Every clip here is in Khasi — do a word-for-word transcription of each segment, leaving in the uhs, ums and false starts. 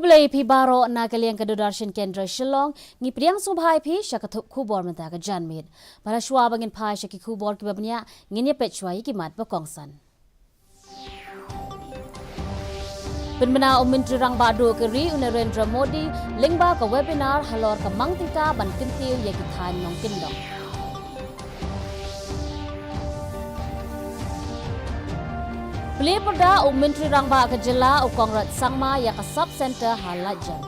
Khublei phi baroh na ka liang ka Doordarshan Kendra Shillong, ngi pdiang sngewbha ïa phi sha ka thup khubor mynta ka janmiet. Bad ha shuwa ba ngin phai sha ki khubor kiba bniah, ngin ïa peit shuwa ïa ki mat ba kongsan. Pynbna u Myntri Rangbah Duh ka ri u Narendra Modi lyngba ka webinar halor ka mang tyngka ban kyntiew ïa ki thaiñ nongkyndong. Plie pyrda u Myntri Rangbah ka jylla u Conrad Sangma ïa ka Sub Centre ha Laitjem.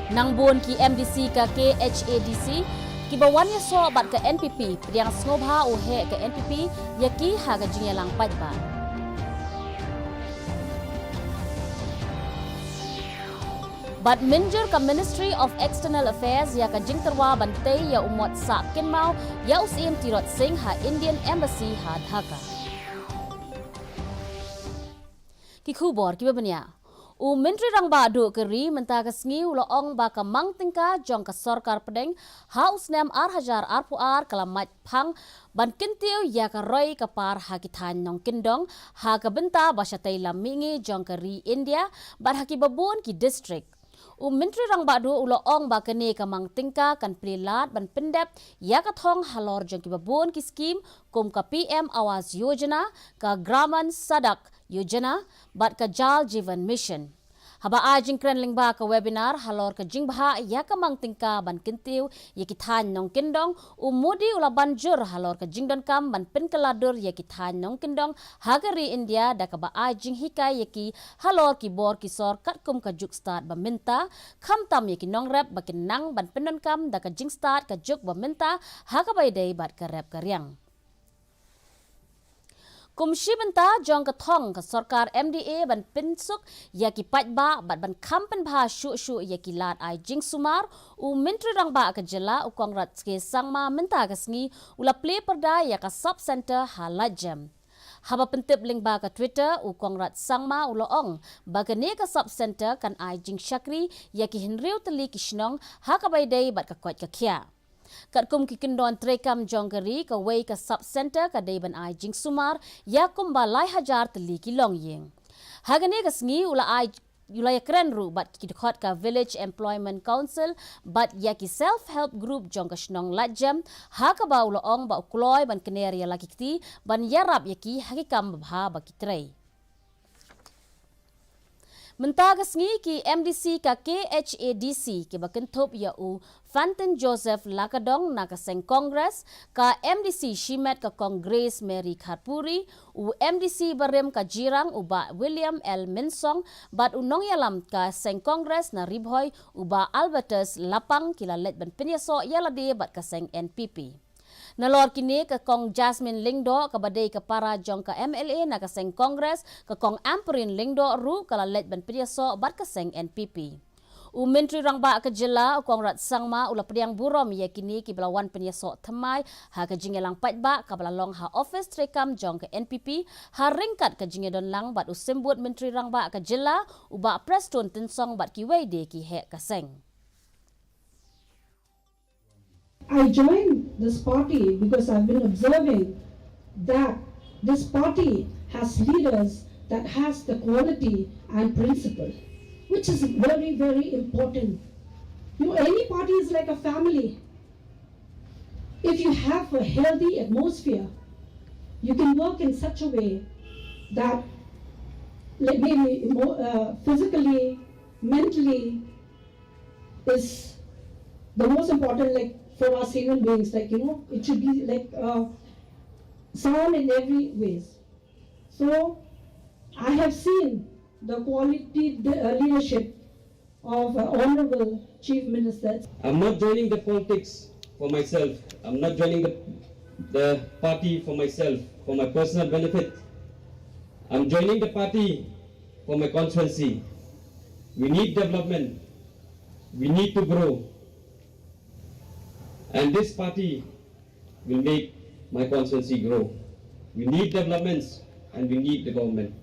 Nang bun ki M D C ka K H A D C kiba wan ïasoh bad ka N P P, pdiang sngewbha u heh ka N P P ïa ki ha ka jingïalang paidbah. Bad mynjur ka Ministry of External Affairs ïa ka jingtyrwa ban tei ïa u mot sah kynmaw ïa u Syiem Tirot Sing ha Indian Embassy ha Dhaka. Ki khubor kiba bniah. U Myntri Rangbah Duh ka ri mynta ka sngi u la ong ba ka mang tyngka jong ka sorkar pdeng ha u snem ar hajar arphew ar ka la mait phang ban kyntiew ïa ka roi ka par ha ki thaiñ nongkyndong ha ka bynta ba shatei lam mihngi jong ka ri India bad ha kiba bun ki district. U Myntri Rangbah Duh u la ong ba kane ka mang tyngka kan plie lad ban pyndep ïa ka thong halor jong kiba bun ki skim kum ka P M Awas Yojana, ka Gramin Sadak Yojana bad ka Jal Jeevan Mission. Haba ai jingkren lyngba ka webinar halor ka jingbha ïa ka mang tyngka ban kyntiew ïa ki thaiñ nongkyndong, u Modi u la ban jur halor ka jingdonkam ban pynkylla dur ïa ki thaiñ nongkyndong ha ka ri India da kaba ai jinghikai ïa ki halor ki bor ki sor katkum ka juk stad ba mynta, khamtam ïa ki nongrep ba kin nang ban pyndonkam da ka jingstad ka juk ba mynta ha kaba ïadei bad ka rep ka riang. Kum shi bynta jong ka thong ka sorkar M D A ban pynsuk ïa ki paidbah bad ban kham pynbha shuh shuh ïa ki lad ai jingsumar, u Myntri Rangbah ka jylla u Conrad K Sangma mynta ka sngi u la plie pyrda ïa ka Sub Centre ha Laitjem. Haba pyntip lyngba ka Twitter, u Conrad Sangma u la ong ba kane ka Sub Centre kan ai jingshakri ïa ki hynriew tylli ki shnong ha kaba ïadei bad ka koit ka khiah. Katkum ki kyndon treikam jong ka ri, kawei ka Sub Centre ka dei ban ai jingsumar ïa kumba lai hajar tylli ki longïing. Ha kane ka sngi u la ai u la ïakren ruh bad ki dkhot ka Village Employment Council bad ïa ki Self Help Group jong ka shnong Laitjem, ha kaba u la ong ba u kloi ban kner ïa la ki kti ban ïarap ïa ki ha ki kam babha ba ki trei. Mynta ka sngi ki M D C ka K H A D C kiba kynthup ïa u Fantin Joseph Lakadong na ka seng Congress, ka M D C shimet ka Kong Grace Mary Kharpuri, u M D C barim ka Jirang u Bah William L Mynsong bad u nongïalam ka seng Congress na Ri Bhoi u Bah Albertus Lapang ki la leit ban pynïasoh ïa lade bad ka seng N P P. Nalor kine ka Kong Jasmine Lyngdoh kaba dei ka para jong ka M L A na ka seng Congress, ka Kong Ampareen Lyngdoh ruh ka la leit ban pynïasoh bad ka seng N P P. U Myntri Rangbah ka jylla u Conrad Sangma u la pdiang burom ïa kine kiba la wan pynïasoh thymmai ha ka jingïalang paidbah kaba la long ha ophis treikam jong ka N P P ha ryngkat ka jingïadonlang bad u Symbud Myntri Rangbah ka jylla u Bah Prestone Tynsong bad kiwei de ki heh ka seng. I joined this party because I've been observing that this party has leaders that has the quality and principle, which is very, very important. You know, any party is like a family. If you have a healthy atmosphere, you can work in such a way that, like, maybe emo- uh, physically, mentally, is the most important, like, for us human beings, like, you know, it should be, like, uh, sound in every ways. So I have seen the quality, the, uh, leadership of, uh, Honorable Chief Minister. I'm not joining the politics for myself. I'm not joining the, the party for myself, for my personal benefit. I'm joining the party for my constituency. We need development. We need to grow. And this party will make my constituency grow. We need developments and we need the government.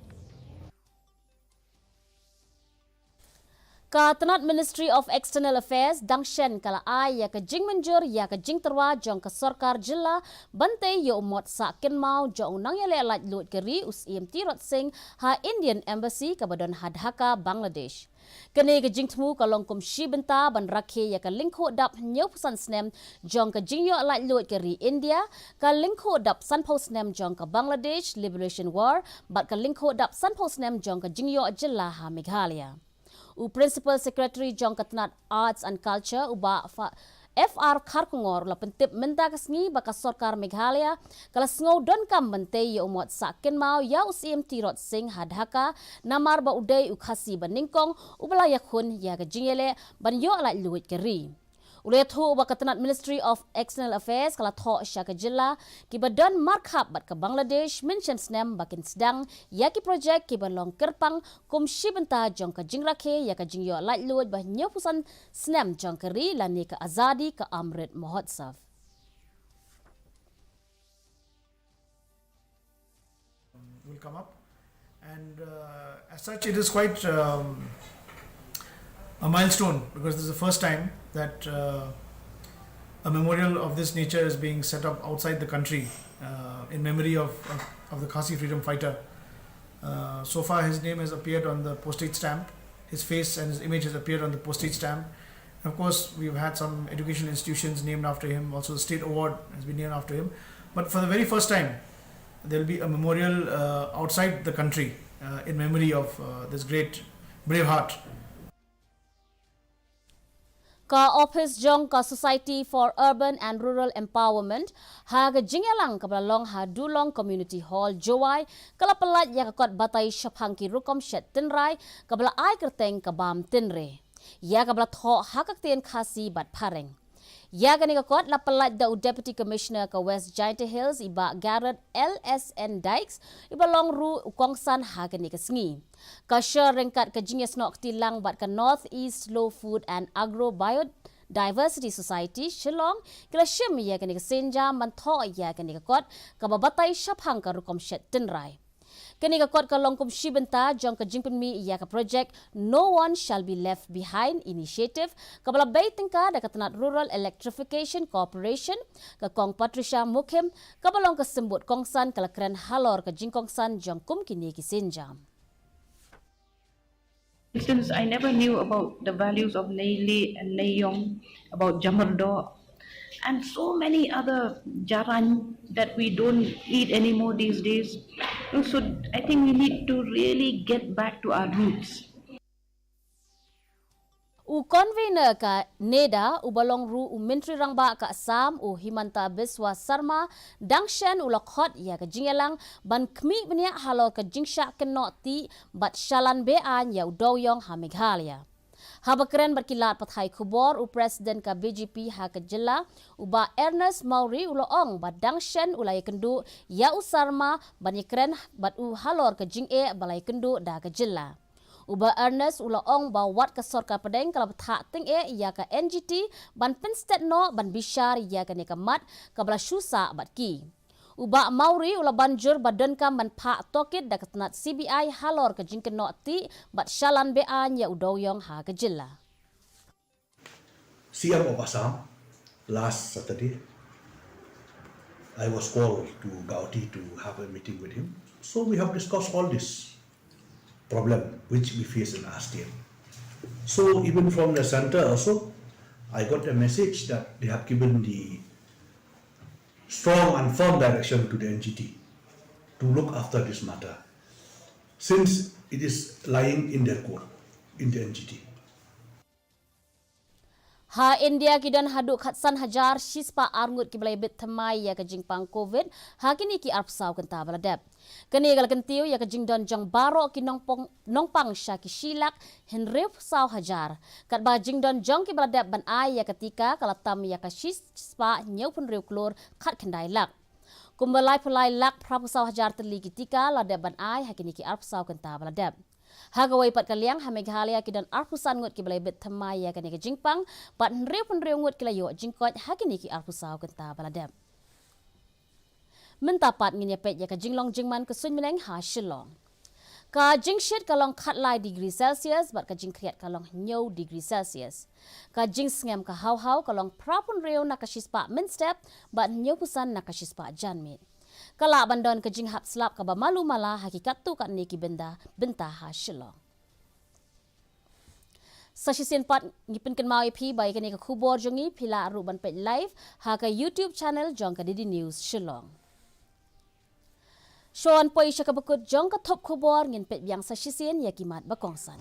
Ka tnat Ministry of External Affairs dang shen ka la ai ïa ka jingmynjur ïa ka jingtyrwa jong ka sorkar jylla ban tei ïa u mot sah kynmaw jong u nongïaleh laitluid ka ri u Syiem Tirot Sing ha Indian Embassy kaba don ha Dhaka, Bangladesh. Kane ka jingthmu ka long kum shi bynta ban rakhe ïa ka lyngkhuh dap hynñiewphew san snem jong ka jingïoh laitluid ka ri India, ka lyngkhuh dap sanphew snem jong ka Bangladesh Liberation War, bad ka lyngkhuh dap sanphew snem jong ka jingïoh jylla ha Meghalaya. U Principal Secretary jong ka tnat Arts and Culture u Bah F R Kharkongor u la pyntip mynta ka sngi ba ka sorkar Meghalaya ka la sngew donkam ban tei ïa u mot sah kynmaw ïa u Syiem Tirot Sing ha Dhaka, namar ba u dei u Khasi ba nyngkong uba la ïakhun ïa ka jingïaleh ban ïoh laitluid ka ri. U la ïathuh ba ka tnat Ministry of External Affairs ka la thoh sha ka jylla kiba don markhap bad ka Bangladesh mynshem snem ba kin sdang ïa ki projek kiba long kyrpang kum shi bynta jong ka jingrakhe ïa ka jingïoh laitluid ba hynñiewphew san snem jong ka ri lane ka Azadi ka Amrit Mahotsav. Will come up. And uh, as such, it is quite um, a milestone because this is the first time that uh, a memorial of this nature is being set up outside the country uh, in memory of, of, of the Khasi freedom fighter. Uh, so far, his name has appeared on the postage stamp. His face and his image has appeared on the postage stamp. And of course, we've had some educational institutions named after him. Also, the state award has been named after him. But for the very first time, there'll be a memorial uh, outside the country uh, in memory of uh, this great braveheart. Ka ophis jong ka Society for Urban and Rural Empowerment ha ka jingïalang kaba la long ha Dulong Community Hall, Jowai, ka la pyllait ïa ka kot batai shaphang ki rukom shet tynrai kaba la ai kyrteng ka bam tynrai, ïa kaba la thoh ha ka ktien Khasi bad Phareng. Ïa kane ka kot la pyllait da u Deputy Commissioner ka West Jaintia Hills, i Bah Garod L S N Dykes, iba long ruh u kongsan ha kane ka sngi. Ka shah ryngkat ka jingïasnoh kti lang bad ka North East Slow Food and Agro Biodiversity Society, Shillong, ki la shim ïa kane ka sienjam ban thoh ïa kane ka kot kaba batai shaphang ka rukom shet tynrai. Kane ka kot ka long kum shi bynta jong ka jingpynmih ïa ka projek No One Shall Be Left Behind Initiative, kaba la bei tyngka da ka tnat Rural Electrification Corporation, ka Kong Patricia Mukhim, kaba long ka symbud kongsan ka la kren halor ka jingkongsan jong kum kine ki sienjam. Since I never knew about the values of Neili and Neiyong, about Jamardo, and so many other jarang that we don't eat anymore these days. So I think we need to really get back to our roots. U convener ka NEDA uba long ruh u Myntri Rangbah ka Assam u Himanta Biswa Sarma dang shen u la khot ïa ka jingïalang ban khmih bniah halor ka jingshah kynnoh tih bad shalan be-aiñ ïa u dewïong ha Meghalaya. Haba kren bad ki lad pathai khubor, u President ka BJP ha ka jylla, u Bah Ernest Mawrie u la ong ba dang shen u la ïakynduh ïa u Sarma ban ïakren bad u halor ka jingeh ba la ïakynduh da ka jylla. U Bah Ernest u la ong ba wat ka sorkar pdeng ka la bthah tyngeh ïa ka NGT ban pynstet noh ban bishar ïa kane ka mat kaba la shu sah bad ki. U Bah Mawrie u la ban jur ba donkam ban phah tohkit da ka tnat CBI halor ka jingkynnoh tih bad shalan be-aiñ ïa u dewïong ha ka jylla. CM of Assam, last Saturday, I was called to Guwahati to have a meeting with him. So we have discussed all this problem which we face in our state. So even from the center also, I got a message that they have given the strong and firm direction to the NGT to look after this matter, since it is lying in their court, in the NGT. Ha India ki don haduh khatsan hajar shispah arngut kiba la ïabit thymmai ïa ka jingpang Covid ha kine ki arphew saw kynta ba la dep. Kane ka la kyntiew ïa ka jingdon jong baroh ki nongpang sha ki shi lak hynriewphew saw hajar. Katba ka jingdon jong kiba la dep ban ai ïa ka tika ka la tam ïa ka shispah hynñiewphew hynriew klur khatkhyndai lak. Kumba laiphew lai lak phraphew saw hajar tylli ki tika la dep ban ai ha kine ki arphew saw kynta ba la dep. Ha kawei pat ka liang, ha Meghalaya ki don arphew san ngut kiba la ïabit thymmai ïa kane ka jingpang bad hynriewphew hynriew ngut ki la ïoh jingkoit ha kine ki arphew saw kynta ba la dep. Mynta pat ngin ïa peit ïa ka jinglong jingman ka suiñ bneng ha Shillong. Ka jingshit ka long khatlai degree Celsius bad ka jingkhriat ka long hynñiew degree Celsius. Ka jingsngem ka hawhaw ka long phraphew hynriew na ka shispah mynstep bad hynñiewphew san na ka shispah janmiet. Ka lah ban don ka jinghap slap kaba malu mala ha ki katto katne ki bynda bynta ha Shillong. Sa shisien pat ngi pynkynmaw ïa phi ba ïa kane ka khubor jong ngi phi lah ruh ban peit live ha ka YouTube channel jong ka D D News Shillong. Shuwa ban poi sha kaba kut jong ka thup khubor ngin peit biang sa shisien ïa ki mat ba kongsan.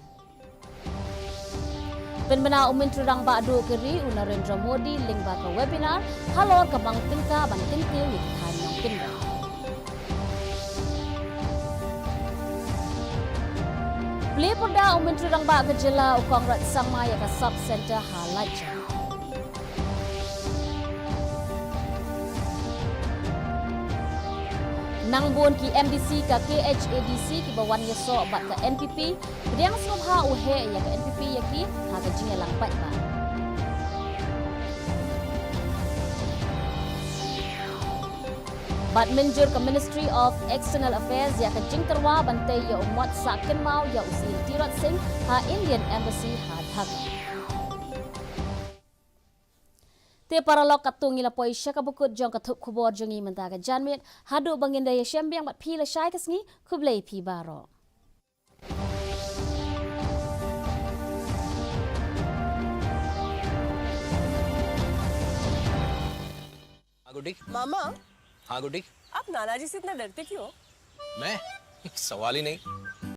Pynbna u Myntri Rangbah Duh ka ri u Narendra Modi lyngba ka webinar halor ka bang tyngka ban kyntiew ïa ki thaiñ nongkyndong. Plie pyrda u Myntri Rangbah ka jylla u Conrad Sangma ïa ka Sub Centre ha Laitjong. Nang bun ki M D C ka K H A D C kiba wan ïasoh bad ka N P P, pdiang sngewbha u heh ïa ka N P P ïa ki ha ka jingïalang paidbah. Bad mynjur ka Ministry of External Affairs ïa ka jingtyrwa ban tei ïa u mot sah kynmaw ïa u Syiem Tirot Singh ha Indian Embassy ha Dhaka. Te paralok, katto ngi la poi sha kaba kut jong ka thup khubor jong ngi mynta ka janmiet, haduh ba ngin da ïashem biang bad phi lashai ka sngi, khublei phi baroh. हाँ गुड्डी। मामा, हाँ गुड्डी। आप नाना जी से इतना डरते क्यों हो? मैं? सवाल ही नहीं।